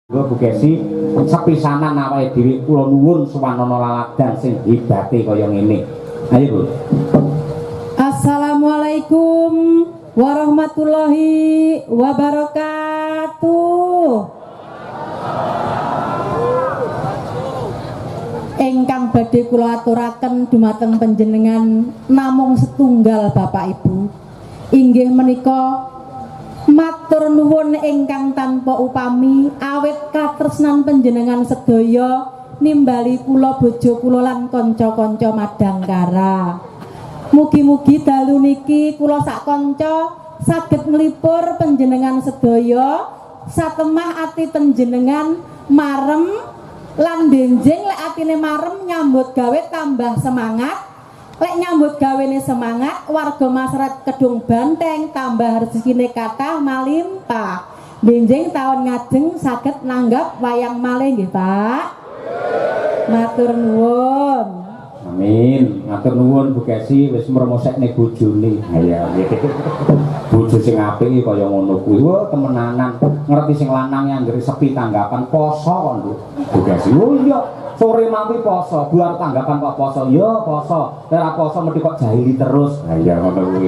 Bu Kesi, sepisanan awake dhewe kula nuwun suwanana laladan sing hebate kaya ngene. Ayo, Bu. Assalamualaikum warahmatullahi wabarakatuh. Ingkang badhe kula aturaken dumateng panjenengan namung setunggal Bapak Ibu. Inggih menika matur nuwun ingkang tanpa upami awit katresnan panjenengan sedaya nimbali kula bojo kula lan kanca-kanca Madangkara. Mugi-mugi dalu niki kula sak kanca saged nglipur panjenengan sedaya satemah ati panjenengan marem lan benjing lek atine marem nyambut gawe tambah semangat. Lek nyambut gawene semangat, warga masyarakat Kedung Banteng tambah rezekine kathah malimpah. Benjing taun ngajeng saged nanggap wayang malih nggih, Pak. Matur nuwun. Amin. Matur nuwun Bu Kesi wis mremosekne bojone. Ha iya. Bojo sing apik iki kaya ngono kuwi. Wah, temenanan. Ngerti sing lanang anggere sepi tanggapan poso kok, Nduk. Bu Kesi. Oh iya, sore mampi poso, buar tanggapan kok poso. Ya poso. Nek ora poso mesti kok jahili terus. Ha iya ngono kuwi.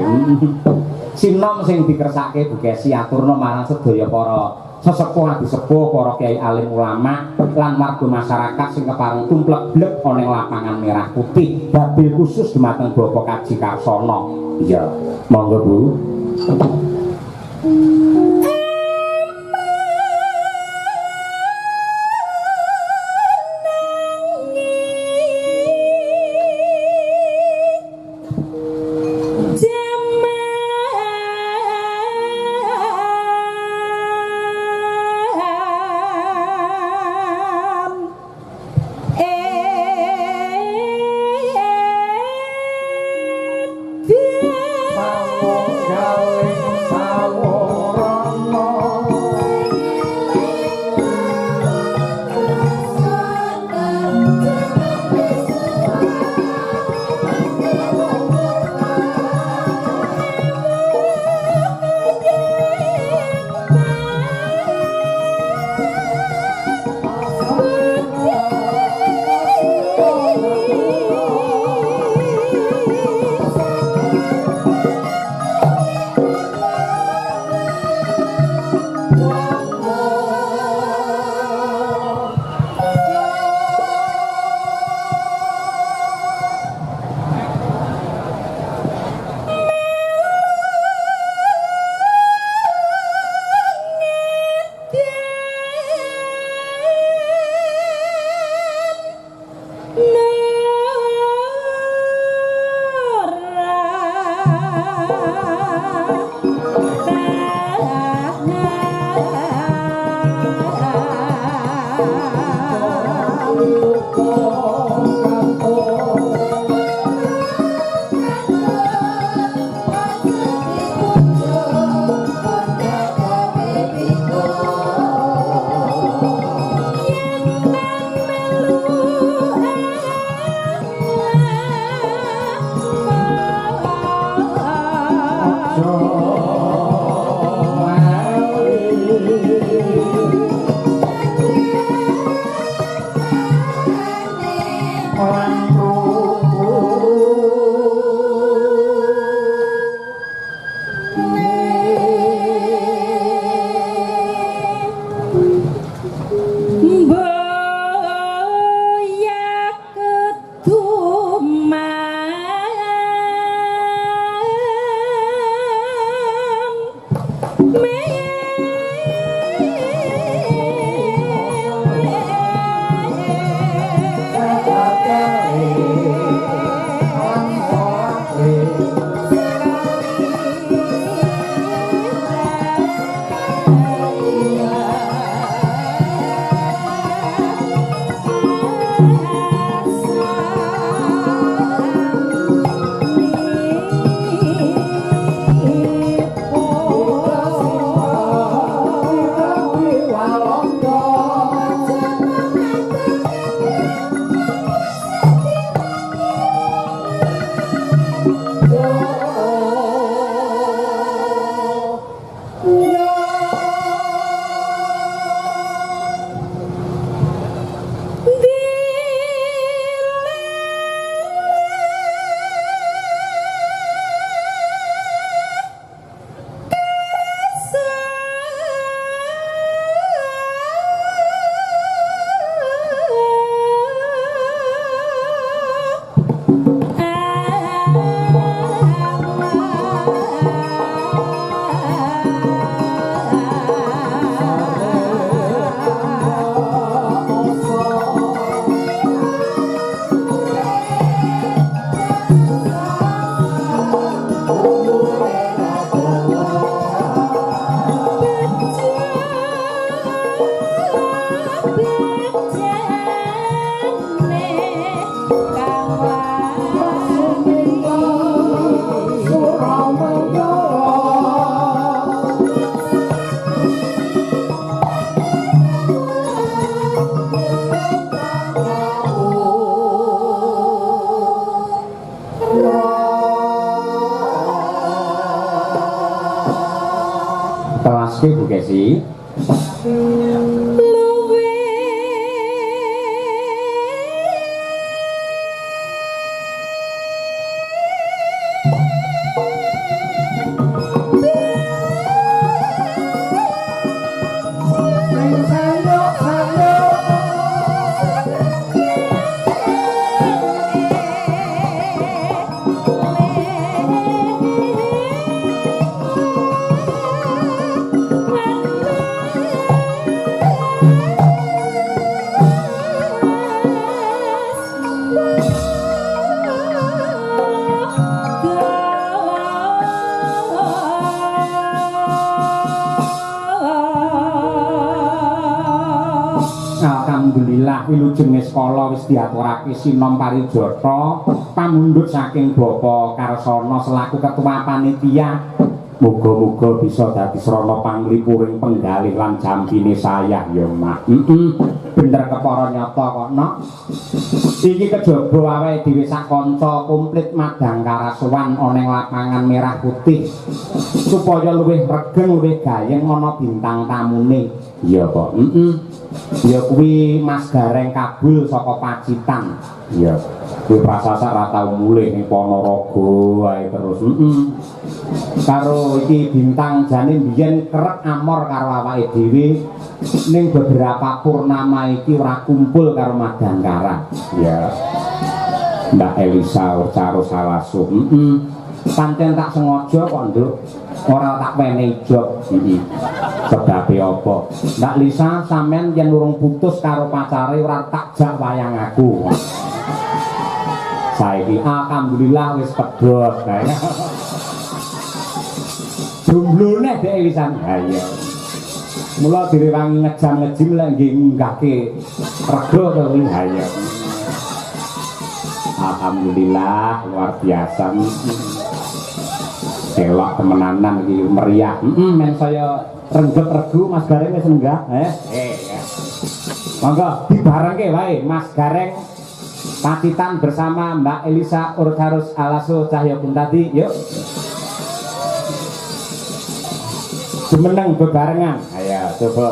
Sinom sing dikersake Bu Kesi aturna marang sedaya para sesepuh adi sepuh, para kiai alim ulama lan warga masyarakat sing kepareng tumplek blek ana ing lapangan merah putih babil khusus dumateng Bapak Kaji Karsono. Iya, monggo Bu. Jam. Sawung Kesi. Luwe Alhamdulillah wilujenge sekolah wis diaturake Sinom Parijata pamundhut saking Bapak Karsana selaku ketua panitia. Muga-muga bisa dadi srana panglipuring penggalih lan jampine sayah ya, Mak. Bener kepara nyata kok, Nok. Iki kejaba awake dhewe sak kanca komplit madang karasowan ana ing lapangan merah putih supaya luwih regeng luwih gayeng ana bintang tamune. Iya kok. Ya kuwi Mas Gareng Kabul saka Pacitan. Iya. Kuwi prasasa ra tau mulih ning Ponorogo wae terus. Karo iki bintang jane biyen kerep amor karo awake dhewe ning beberapa purnama iki ora kumpul karo Madangkara. Iya. Mbak Elisa Orcaro Salasu. Pancen tak sengaja kok, Nduk. Ora tak wenehi job. Sebabe apa? Mbak Lisa sampean yen urung putus karo pacare ora tak jak wayang aku. Saiki alhamdulillah wis pedhot. Jumlone dhek wisan. Ha iya. Mula direwangi ngejam-ngejim lek nggih ngunggahke rega to kuwi. Ha iya. Alhamdulillah luar biasa. Elok temenanan iki meriah. Men saya rengget regu Mas Gareng wis enggak? Monggo dibarengke wae Mas Gareng Pacitan bersama Mbak Elisa Urkarus Alaso Cahya Kuntadi. Yuk. Jumeneng bebarengan. Ayo coba.